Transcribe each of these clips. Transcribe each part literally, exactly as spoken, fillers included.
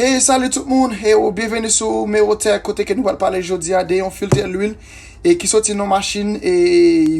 Hey, salut tout moun, hey, ou byenveni sou Mewotech, kote ke nou pral pale jodi a de yon filtè lwil e ki soti nan machin e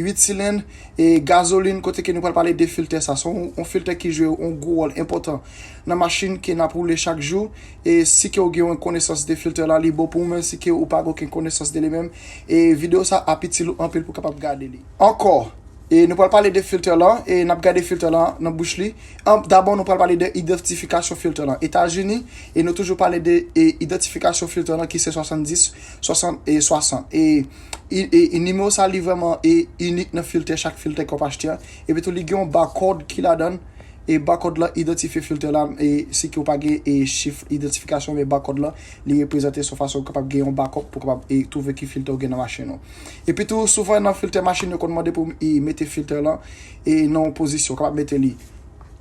uit silenn e gazolin, kote ke nou pral pale de filtè sa. Se yon, yon filtè ki jwe yon gwo wòl enpòtan nan machin ke n ap woule chak jou. E si ke ou gen yon konesans de filtè la, li bon pou ou, men si ke ou pa gen okenn konesans de li menm, e videyo sa ap itil ou anpil pou kapab gade li. Ankò, e nou pral pale de filtè lan, e n ap gade filtè lan nan bouch li. An, dabò, nou pral pale de idantifikasyon filtè lan. Etazini, e nou toujou pale de e, idantifikasyon filtè lan ki se swasanndis, swasant e swasant. E, e, e, e nimewo sa li vrèman e inik nan filtè, chak filtè ke w ap achte an. Epi tou, li gen yon bakòd ki ladan l. E bakòd lan idantifye filtè la, e si ke w pa gen e chif idantifikasyon, men bakòd lan, li reprezante yon fason ou kapab gen yon bakòp pou kapab e twouve ki filtè ou gen nan machin ou. Epi tou, souvan nan filtè machin, yo konn mande pou e mete filtè lan e nan yon pozisyon. Ou kapab mete li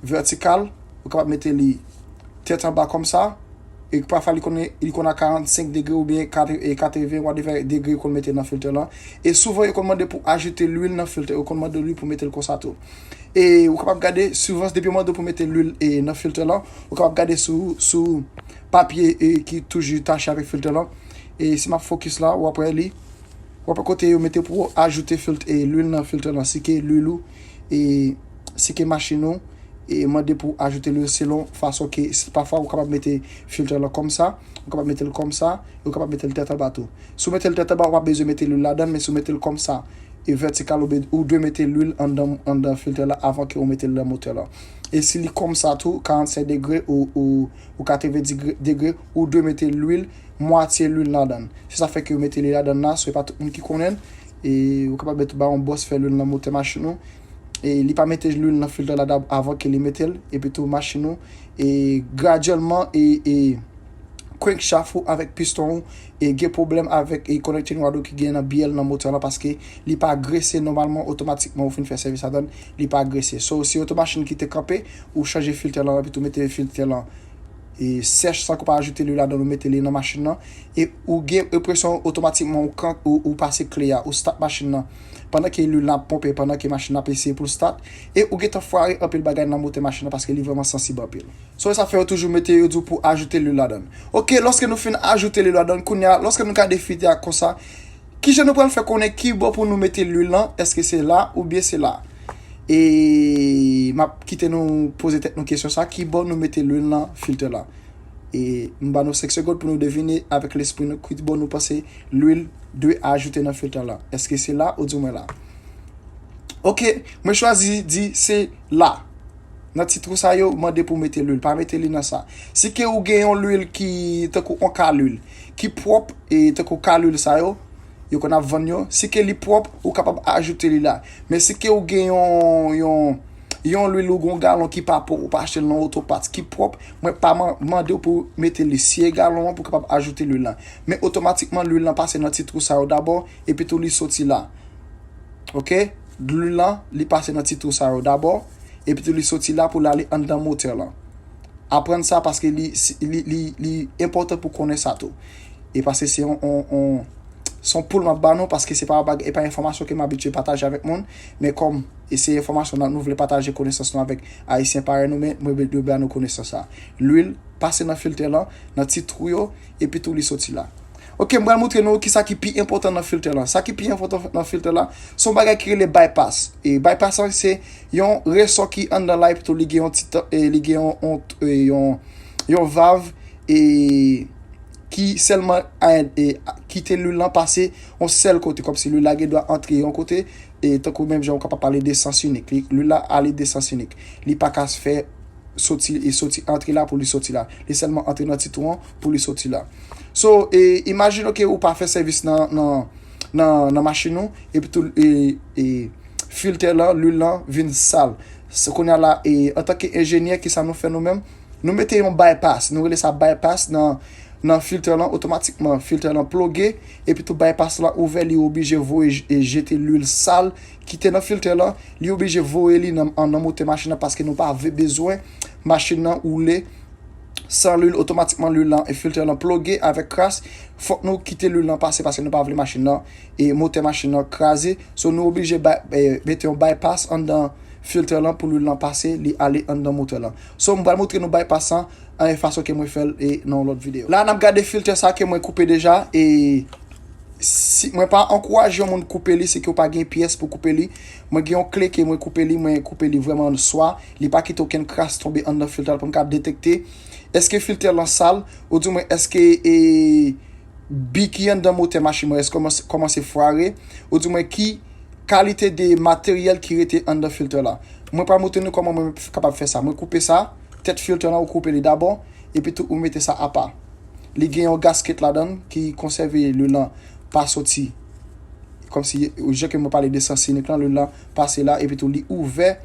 vètikal, ou kapab mete li tèt anba kòmsa, e pafwa li konn, li konn a karannsenk degre oubyen kat-, e katreven whatever degre yo konn mete nan filtè lan. E souvan yo konn mande pou ajoute lwil nan filtè, yo konn mande lwil pou mete l konsa tou. E ou kapab gade, souvan depi yo mande w pou mete lwil e nan filtè lan, ou kapab gade sou, sou papye e ki toujou tache avèk filtè lan. E si m ap fokis la, w ap wè li. W ap wè kote yo mete pou ajoute filtè, e lwil nan filtè lan. Si ke lwil ou, e si ke machin ou, e mande pou ajoute lwil selon fason ke, pafwa ou kapab mete filtè lan kòmsa, ou kapab mete l kòmsa, e ou kapab mete l tèt anba tou. Si w mete l tèt anba, ou pa bezwen mete lwil ladan l, men si w mete l kòmsa, e vètikal, ou be-, ou dwe mete lwil anndan, anndan filtè la avan ke ou mete l nan motè lan. E si li kòmsa tou, karannsenk degre ou, ou, ou katreven degre, ou dwe mete lwil, mwatye lwil ladan l. Se sa fè ke yo mete li ladan l la, so e pa tout moun ki konnen l. E ou kapab mete ba yon bòs fè lwil nan motè machin ou. E li pa mete lwil nan filtè la dab-, avan ke li mete l. Epi tou machin ou, e gradyèlman, e, e crankshaft ou avèk piston ou, e gen pwoblèm avèk e connecting rod ou ki gen nan byèl nan motè lan, paske li pa grese nòmalman, otomatikman ou fin fè sèvis ladan l, li pa grese. So, si oto machin ki te kanpe, ou chanje filtè lan, epi tou mete filtè lan e sèch san ke w pa ajoute lwil ladan l, ou mete li nan machin nan, e ou gen enpresyon otomatikman ou kan-, ou, ou pase kle a, ou start machin nan, pandan ke lwil la ap ponpe, pandan ke machin nan ap eseye pou l start, e ou gentan fware anpil bagay nan motè machin nan paske li vrèman sansib anpil. So, sa fè yo toujou mete, yo di w pou ajoute lwil ladan l. Oke, lòske nou fin ajoute lwil ladan l, kounye a, lòske nou gade filtè a konsa, kijan nou pral fè konnen ki bò pou nou mete lwil lan? Èske se la oubyen se la? E m ap kite nou poze tèt nou kesyon sa, ki bò nou mete lwil nan filtè la? E m ba nou senk segonn pou nou devine avèk lespri nou ki bò nou panse lwil dwe ajoute nan filtè la. Èske se la ou di mwen la? Oke, mwen chwazi di se la. Nan ti twou sa yo mande pou mete lwil, pa mete li nan sa. Si ke ou gen yon lwil ki tankou yon ka lwil, ki pwòp, e tankou ka lwil sa yo, yo konn ap vann yo, si ke li pwòp, ou kapab ajoute li la. Men si ke ou gen yon, yon, yon lwil ou gen yon galon ki pa pwòp, ou pa achte l nan Autoparts ki pwòp, mwen pa man-, mande w pou mete li siye galon an pou kapab ajoute lwil la. Men otomatikman lwil lan pase nan ti twou sa yo dabò, epi tou li soti la. Oke? Lwil lan, li pase nan ti twou sa yo dabò, epi tou li soti la pou l ale anndan motè lan. Aprann sa paske li, li, li, li enpòtan pou konnen sa tou. E paske se yon, yon, yon, se yon poul m ap ba nou, paske se pa bag-, e pa enfòmasyon ke m abitye pataje avèk moun, men kòm e se enfòmasyon nan nou vle pataje konesans nou avèk Ayisyen parèy nou, men mwen dwe ba nou konesans sa. Lwil pase nan filtè lan, nan ti twou yo, epi tou li soti la. Oke, m pral montre nou kisa ki pi enpòtan nan filtè lan. Sa ki pi enpòtan nan filtè la, se yon bagay ki rele bypass. E bypass lan, se yon resò ki anndan la, epi tou li gen yon ti tan, e li gen yon, yon, e yon, yon valv, e ki sèlman, e, kite lwil lan pase yon sèl kote, kòmsi lwil la gen dwa antre yon kote, e tankou menm jan ou kapab pale de sans inik. Li, lwil la ale de sans inik. Li pa ka fè soti, e soti, antre la pou li soti la. Li sèlman antre nan ti twou an pou li soti la. So, e, imajine ke ou pa fè sèvis nan, nan, nan, nan machin ou, epi tou, e, e, filtè lan, lwil lan vin sal. Se kounye a la, e, antanke enjenyè, kisa nou fè nou menm? Nou mete yon bypass, nou rele sa bypass nan, nan filtè lan, otomatikman filtè lan ploge, epi tou bypass lan ouvè, li oblije voye j-, e jete lwil sal ki te nan filtè lan, li oblije voye li nan, nan motè machin nan paske nou pa vle bezwen machin nan woule san lwil, otomatikman lwil lan e filtè lan ploge avèk kras, fòk nou kite lwil lan pase paske nou pa vle machin nan e motè machin nan kraze. So nou oblije bay, e, mete yon bypass anndan filtè lan pou lwil lan pase, li ale anndan motè lan. So, m pral montre nou bypass lan, an fason ke mwen fè l e nan yon lòt videyo. La, n ap gade filtè sa ke mwen koupe deja, e si, mwen pa ankouraje yon moun koupe li, si ke w pa gen pyès pou koupe li. Mwen gen yon kle ke mwen koupe li, mwen koupe li vrèman swa, li pa kite okenn kras tonbe anndan filtè lan pou m ka detekte èske filtè lan sal, oudimwen èske, e, bi ki anndan motè machin mwen, èske kòmanse, kòmanse fware, oudimwen ki kalite de materyèl ki rete anndan filtè la. Mwen pral montre nou kòman mwen kapab fè sa. Mwen koupe sa, tèt filtè lan, ou koupe li dabò, epi tou ou mete sa apa. Li gen yon gasket ladan l ki konsève lwil lan pa soti. Kòmsi, jan ke mwen pale de sans inik lan, lwil lan pase la, epi tou li ouvè,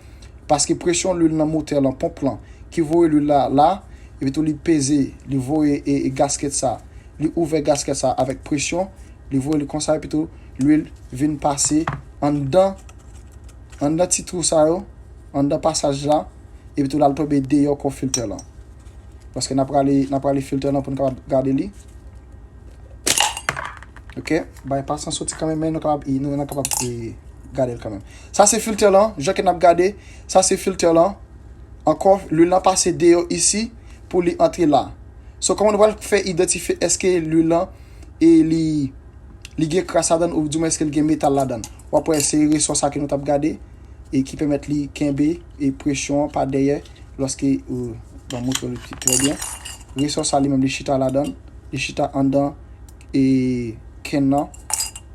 paske presyon lwil nan motè lan, ponp lan, ki voye lwil la la, epi tou li peze, li voye e, e gasket sa, li ouvè gasket sa avèk presyon, li voye li konsa, epi tou lwil vin pase anndan, anndan ti twou sa yo, anndan pasaj la, epi tou l al tonbe deyò kò filtè lan. Paske n a prale, n a prale filtè lan pou n kapab gade li. Ok, bypass lan soti kanmenm, men nou kapab, nou, nou kapab, e, gade l kanmenm. Sa se filtè lan, jan ke n ap gade, sa se filtè lan. Ankò, lwil lan pase deyò isi pou li antre la. So, kòman nou pral fè idantifye èske lwil lan, e, li, li gen kras ladan l, oudimwen èske l gen metal ladan l? W ap wè se resò sa ke nou t ap gade, e ki pèmèt li kenbe, e, presyon an pa dèyè, lòske, e, ban m montre w li trè byen. Resò sa li menm li chita ladan l, li chita anndan, e, kenn nan.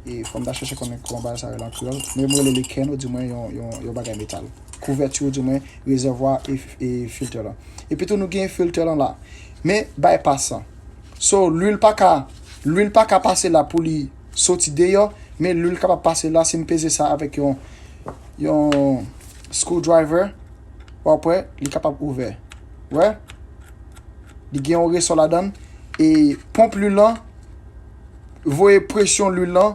E fò m ta chèche konnen kòman bagay sa rele an kreyòl. Men mwen rele li kenn, oudimwen yon, yon, yon bagay metal. Kouvèti, oudimwen rezèvwa e, e filtè lan. Epi tou nou gen filtè lan la. Men bypass lan. So, lwil pa ka, lwil pa ka pase la pou li soti deyò, men lwil kapab pase la si m peze sa avèk yon, yon screwdriver, w ap wè, li kapab ouvè. Wè? Li gen yon resò ladan l. E ponp lwil lan voye presyon lwil lan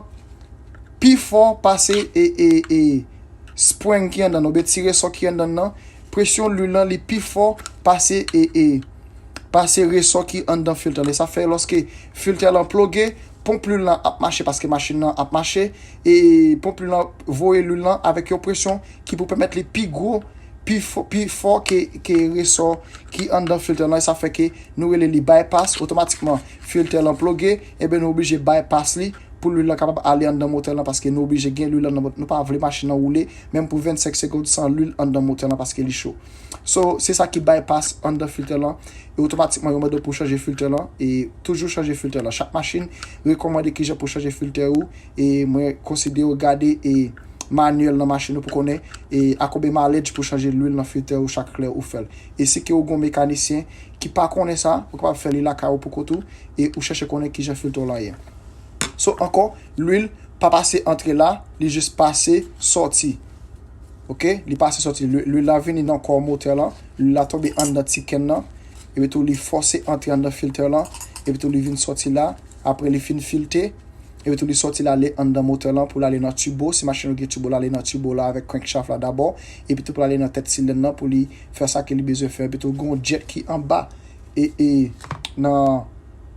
pi fò pase e, e, e spring ki anndan l, oubyen ti resò ki anndan l nan. Presyon lwil lan, li pi fò pase e, e pase resò ki anndan filtè lan. E sa fè lòske filtè lan ploge, ponp lwil lan ap mache paske machin nan ap mache, e ponp lwil lan voye lwil lan avèk yon presyon ki pou pèmèt li pi gwo, pi fò, pi fò ke, ke resò ki anndan filtè lan. E sa fè ke nou rele li bypass. Otomatikman, filtè lan ploge, ebyen nou oblije bypass li pou lwil lan kapab ale anndan motè lan, paske nou oblije gen lwil anndan motè. Nou pa vle machin nan woule, menm pou vennsenk segonn san lwil anndan motè lan, paske li cho. So, se sa ki bypass anndan filtè lan. E otomatikman, yo mande w pou chanje filtè lan. E toujou chanje filtè lan. Chak machin rekòmande kijan pou chanje filtè ou. E mwen konseye w gade e manyèl nan machin ou pou konnen e a konbyen mileage pou chanje lwil nan filtè ou chak lè ou fè l. E si ke ou gon mekanisyen ki pa konnen sa, ou kapab fè li lakay ou pou kont ou e ou chèche konnen kijan filtè w lan ye. So, ankò, lwil pa pase antre la, li jis pase sòti. Ok? Li pase sòti. Lwi-, lwil la vini nan kò motè lan, lwil la tonbe anndan ti kenn nan, epi tou li fòse antre anndan filtè lan, epi tou li vin sòti la, apre li fin filte, epi tou li sòti la ale anndan motè lan pou l ale nan tibo, si machin ou gen tibo, l ale nan tibo la avèk crankshaft la dabò, epi tou pou l ale nan tèt silèn nan pou li fè sa ke li bezwen fè, epi tou gon jet ki anba e, e nan,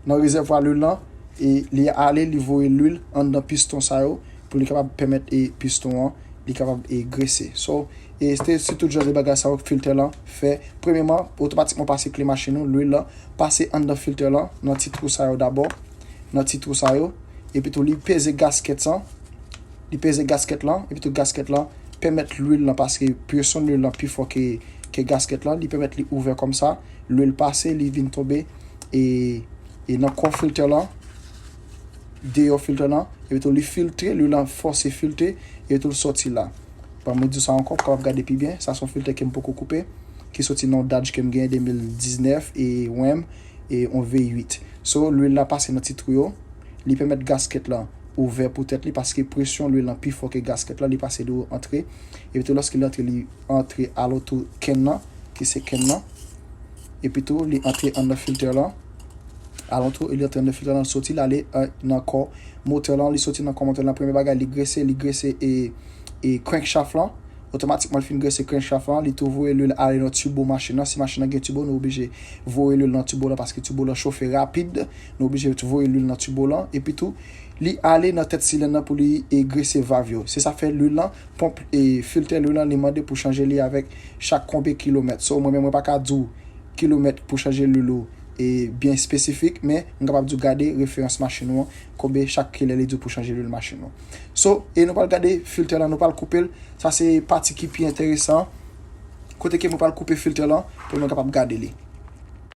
nan rezèvwa lwil lan, e li ale, li voye lwil anndan piston sa yo, pou li kapab pèmèt e piston an, li kapab e grese. So, e se, se tout jan de bagay sa yo filtè lan fè. Premyèman, otomatikman pase kle machin ou, lwil lan pase anndan filtè lan, nan ti twou sa yo dabò, nan ti twou sa yo, epi tou li peze gaskèt lan, li peze gaskèt lan, epi tou gaskèt lan pèmèt lwil lan, paske presyon lwil lan pi fò ke, ke gaskèt lan, li pèmèt li ouvè kòmsa, lwil pase, li vin tonbe, e, e nan kò filtè lan, deyò filtè lan, epi tou li filtre, lwil lan fòse filte, epi tou l sòti la. Ban mwen di w sa ankò, pou kapab gade pi byen, sa se yon filtè ke m poko koupe, ki soti nan yon Dodge ke m genyen de mil diznèf e Ram, e yon V uit. So, lwil la pase nan ti twou yo, li pèmèt gaskèt lan ouvè poutèt li, paske presyon lwil lan pi fò ke gaskèt lan, li pase dwe antre. Epi tou, lòske li antre, li antre alantou kenn nan, ki se kenn nan. Epi tou, li antre anndan filtè lan. Alantou, li antre anndan filtè lan, soti, l ale, e, nan kò motè lan, li soti nan kò motè lan. Premye bagay, li grese, li grese e, e crankshaft lan. Otomatikman, l fin grese crankshaft lan, li tou voye lwil ale nan tibo machin nan. Si machin nan gen tibo, nou oblije voye lwil nan tibo lan, paske tibo lan chofe rapid. Nou oblije voye lwil nan tibo lan. Epi tou, li ale nan tèt silenn nan pou li e grese valv yo. Se sa fè lwil lan, ponp e filtè lwil lan, li mande pou chanje li avèk chak konbe kilomèt. So, mwen menm, mwen pa ka di w kilomèt pou chanje lwil ou e byen espesifik, men m kapab di w gade referans machin ou an, konbe chak kilè li di w pou chanje lwil machin ou. So, e nou pral gade filtè lan, nou pral koupe l. Sa se pati ki pi enteresan, kote ke mwen pral koupe filtè lan pou nou kapab gade li.